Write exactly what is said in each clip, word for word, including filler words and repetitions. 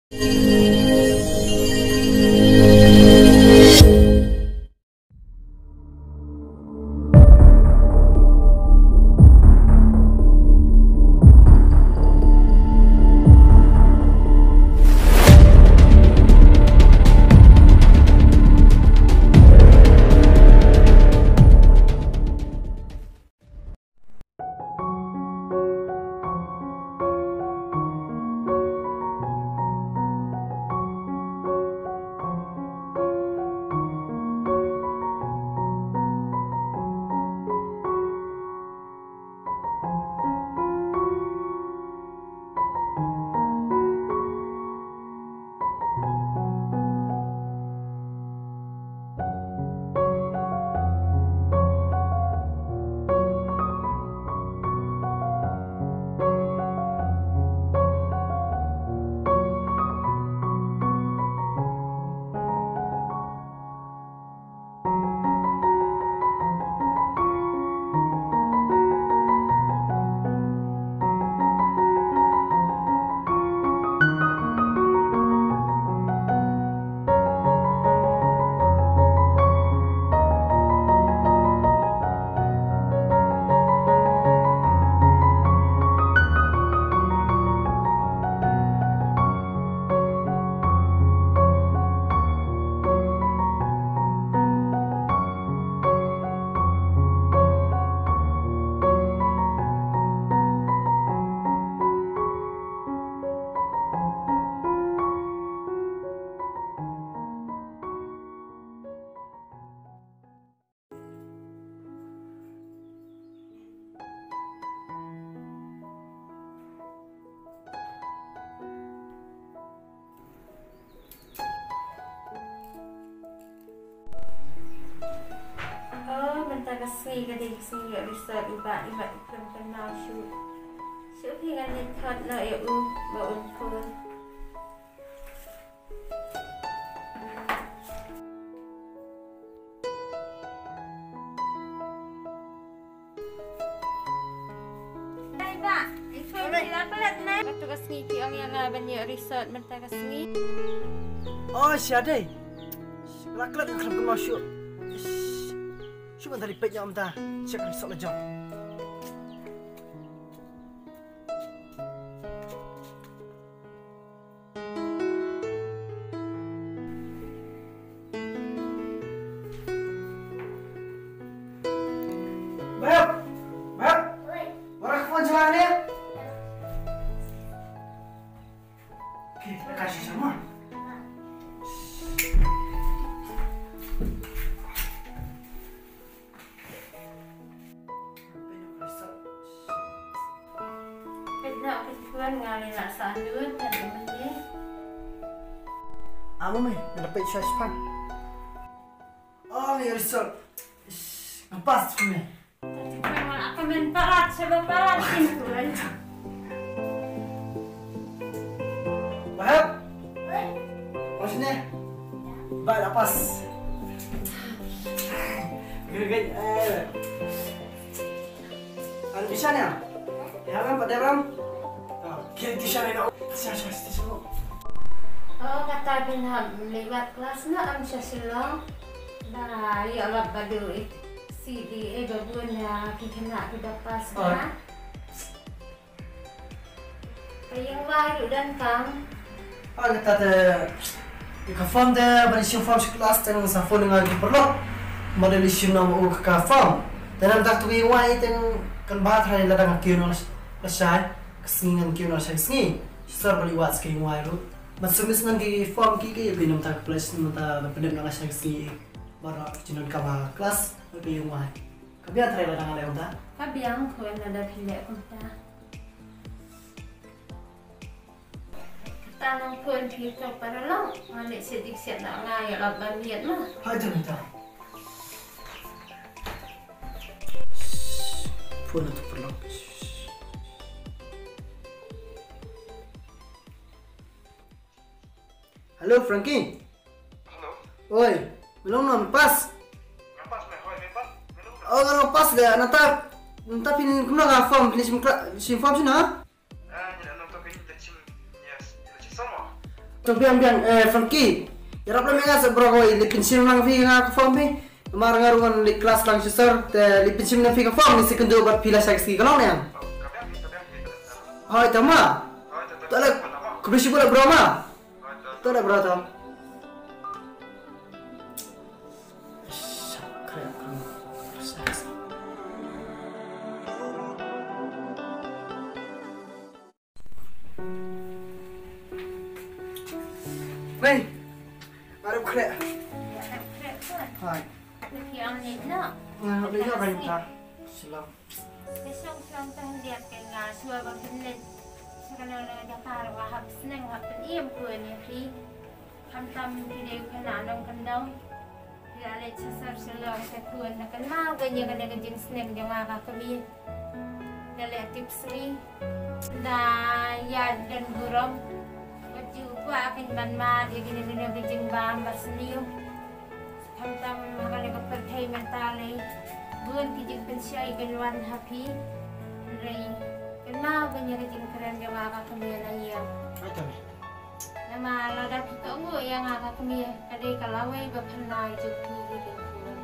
Oh, mynta ka sngi ka dei ka sngi ïoh result, i Bah, i Bah i khlem kynmaw shuh. Shuh phi, ngan leit khot noh ïa u ba un phone. Hai Bah, i phone phi la klet ne? Mynta ka sngi ki ong ïa nga ban ïoh result mynta ka sngi. Oh, sha dei. La klet, khlem kynmaw shuh. Shu mynta, ri peit ïa mynta. Check result la jong. Beb! Beb! Oi. Wat rak phone shuwa ne? Okay, ka shi sha ma. Peit noh, peit noh, nga leh na sa lut, tadi mene. Amo me, nga da peit sha shipang. Oh, me result. Ish, nga pass tu me. Tadi pun nga akan main parat, siapa parat ni tuan. Wahab? Oi. Pas ni. Ba, dah pas. Great, great. Eh. Ada tuition ya? Ya, Ram, pada Ram. Oh, kira tuition ni nak. Siap, siap, siap, siap. Oh, kata phin hap liwat klas noh, am sha Shillong. Ba ïoh lap ba dei C D A ba bun ïa ki khynnah kiba pass. Oh. Ba. Ka ïing wai ruh donkam. Ah, kata te, ïa ka form te ba leit shim form sha klas te nga sa phone nga ki paralok. Ba leit shim noh u ka form. Te namar kata ka ïing wai te kan ba trai lada nga kiew noh lashai ka sngi, ngan kiew noh lashai ka sngi. Shisha ba leit wad sa ka ïing wai ruh. Ban submit ngan ki form ki ki, ïa phi namar kata ka pledge, namar kata ban pyndep noh lashai ka sngi. Baroh ki jingdonkam ha klas, ïa ka ïing wai. Ka biang trai lada nga leh kumta? Ka biang khun lada phi leh kumta. Kata nang phone phi to paralok, nga leit shet dik shet na nga ïa lap ban miet ma. Hai, jam ita. Phone to paralok. Hello, Frankie. Hello. Oi, me long noh, me pass? Nga pass me, hoi, me pass? Me long noh? Oh, nga long pass de, nangta, nangta phin kumno ka form, phin shim kla-, shim form shano? Ah, ngi la nangta phin da shim, yes, ngi la shim form. Biang biang, eh, Frankie. Ïarap lem ïa nga sa bro, ko leit pynshim lang phi nga ka form phi. Namar nga ruh ngan leit klas lang shisha, te leit pynshim lang phi ka form, ngi sa kynduh bad phi la shai ka sngi, ka long ne em? Hooid, to ma. To leh, khublei shibun bro ma. To leh bro to. Hei, arep khreh. Arep khreh pun. Hai. Lagi ang ni nak. Nah, beli apa ni ta? Silam. Besok silam tah dia kena suai bang kena. Sekarang nak jaga wahap seneng wahap penim pun ni free. Khamtam phi dei u khynnah nongkyndong. Phi la leit sha sor sha lor sha khun, da kynmaw kane ka dei ka jingsneng jong nga ka kmie. Da leh tip sngi, da ïaid don burom. Wat ju kwah kein ban mad ïa kine kine ki jingbam ba sniew. Khamtam ha kane ka pyrthei mynta lei bun ki jingpynshoi kin wan ha phi. Hynrei kynmaw kane ka jingkren jong nga ka kmie na ïing. Namar lada phi kohnguh ïa nga ka kmie, ka dei ka lawei ba pynlait jong phi ki jingkren.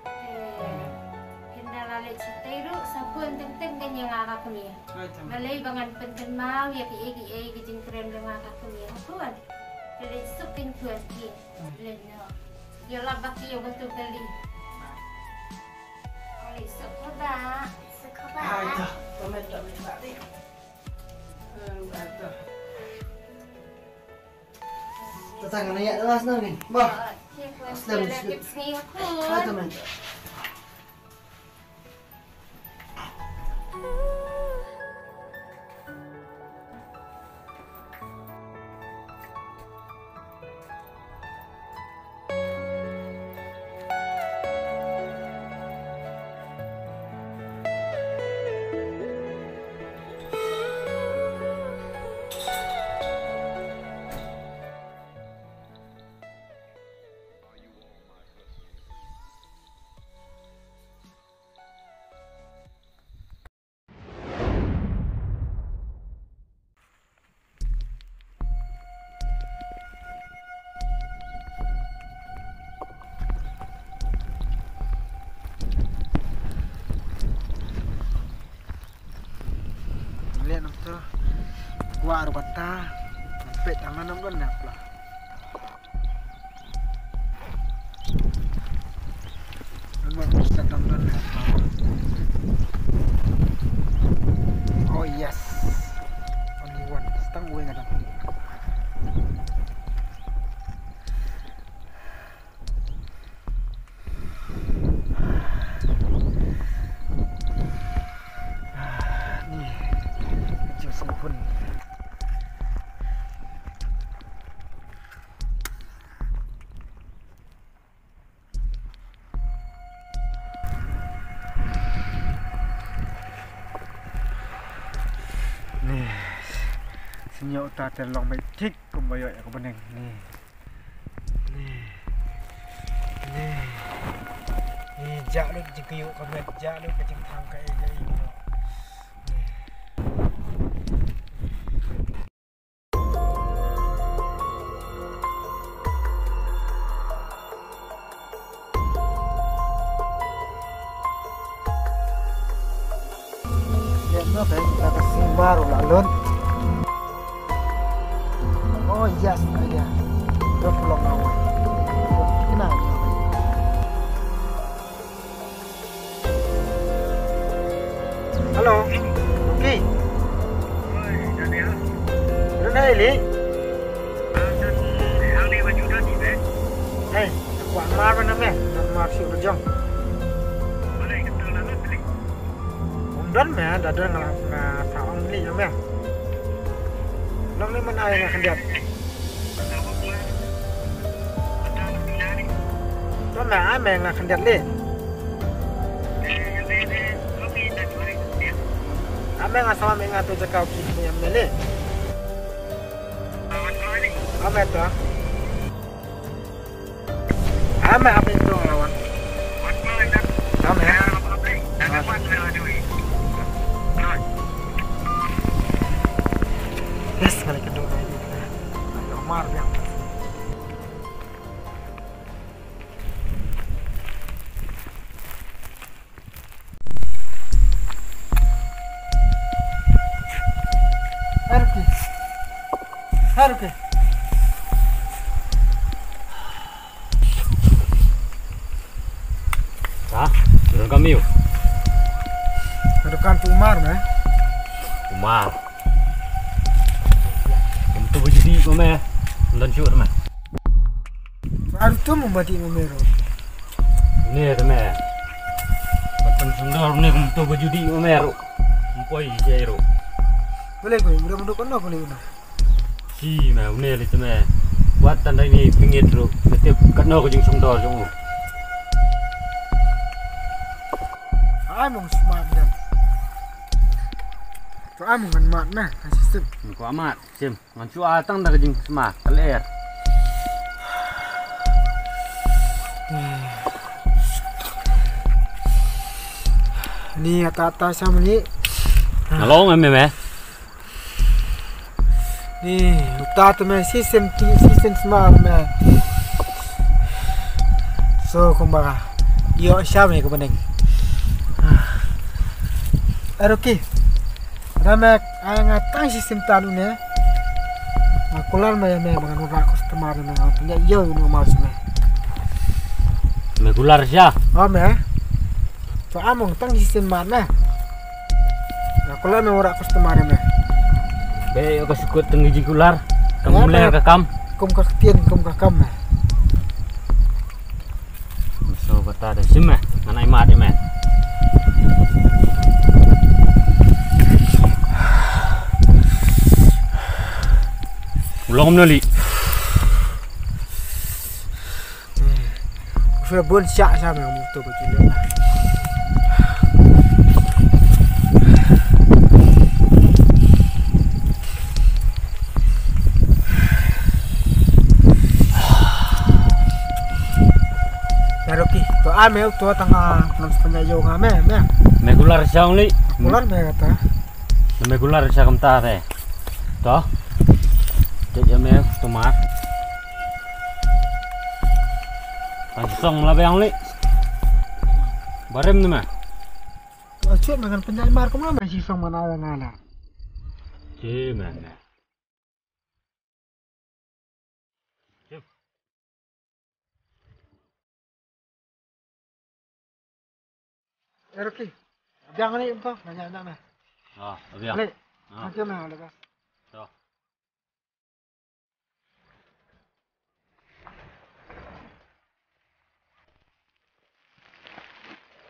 Te phin da la leit shatei ruh, sa phone teng teng kein ïa nga ka kmie. Balei ba ngan pynkynmaw ïa kiei kiei ki jingkren jong nga ka kmie ha phone. Te leit suk kein phone ki. Leit noh. Ïa la bak ïa ba tu kali. Leit suk khuda. Suk khuda. Ai ta, tomet tomet mati. Tata ngana ïa das nang ni. Bah. Aslem. Ai ta men. Leh nam tu. Gua ru kata. Pet tangan nam kan nap lah. Oh yes. Only one. Stang wing ada. Ni. Jing sempun. Ni, sñiaw ta te long beit thik kumba ïoh ïa ka bneng. Ni. Ni. Ni. Ni, jah lut jingkyrkhu ka met, jah lut ka jingthang ka ei ka ei. Ni. Ïa, no, ka, ka, ka sing baru lah, Lun. Oh, yes, idea. Dah pulang awal. Kenal. Hello. Okay. Oi, Daniel. Ren hai li. Hey, kwah mar ban me. Mar shu jong. Ym don me, da don nga, nga sa ong li jong me. Long ni man ai nga khyndiat. To me, ai me nga khyndiat li. Ai me nga sa me nga tu jaka ki ni me li. Ai me to. Ame ame dong lawan. Ame. Yes, ngalai kedua. Mar biang. Haruki. Haruki. Ha? Dur kam ïu. Dur kam tu Umar me. Umar. Kum tu bajudi me. Ndon shuh me. Ar tu mu bati me ro. Ne te me. Patun sundor ne kum tu bajudi me ro. Mpoi je ro. Boleh ko, udah mundur kono boleh udah. Shi me, une lei te me. Wat tang dei ni pynngeit ruh. Me tip katno ka jingsngewdor jong u. Ai mong smat dan. To ai mong ngan mat me, ngan sisip. Ko amat, sim. Ngan shu ai tang da ka jingsma, ka lyer. Ni ata ata sa mani. Nga long me me. Ni, uta te me, shisien ti, shisien sma me. So, kumba, ïoh sha me ka bneng. Aroki. Ra me, ai nga tang shisien tan une. Nga kular me, me, me, ngan wanrah customer me, nga pynïaid ïew une u Umar sha me. Me kular sha? O me. To among tang shisien mar me. Nga kular me wanrah customer me. Be ïa ka sukut tang jingkular. Kam ler ka kam. Kum ka ktien kum ka kam me. So kata da sim me. Ngan ai mat me. U long kumno lei. Ufe bun sha sha me mutu ko chile. Aroki, to a me to tang a nam spanya yo nga me me. Me kular sha ong lei. Kular me kata. Me kular sha kumta te. To. Te ïa me to ma. Tang song la biang lei. Barem ne me. Achu me ngan pynjai mar kumno me shisong mana nga la. Chi me me. Aroki. Biang ni em to, nanya nanya me. Ah, biang. Lei. Ah. Thank you me, lei ka. To.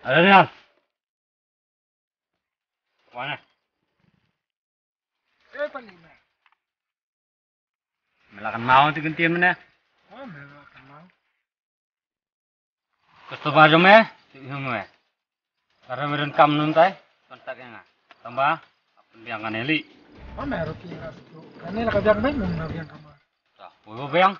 Ada biang. Wan eh. Eh, pan ni me. Me la kynmaw te kyntien mynne. Oh, me la kynmaw. Customer jong me, te ïoh me. Tara me donkam nangtai, contact ïa nga. Tangba, pynbiang kane lei. Oh, me ruh ki ras tu. Kane la ka biang bad, me la biang kama. Ta, poi biang.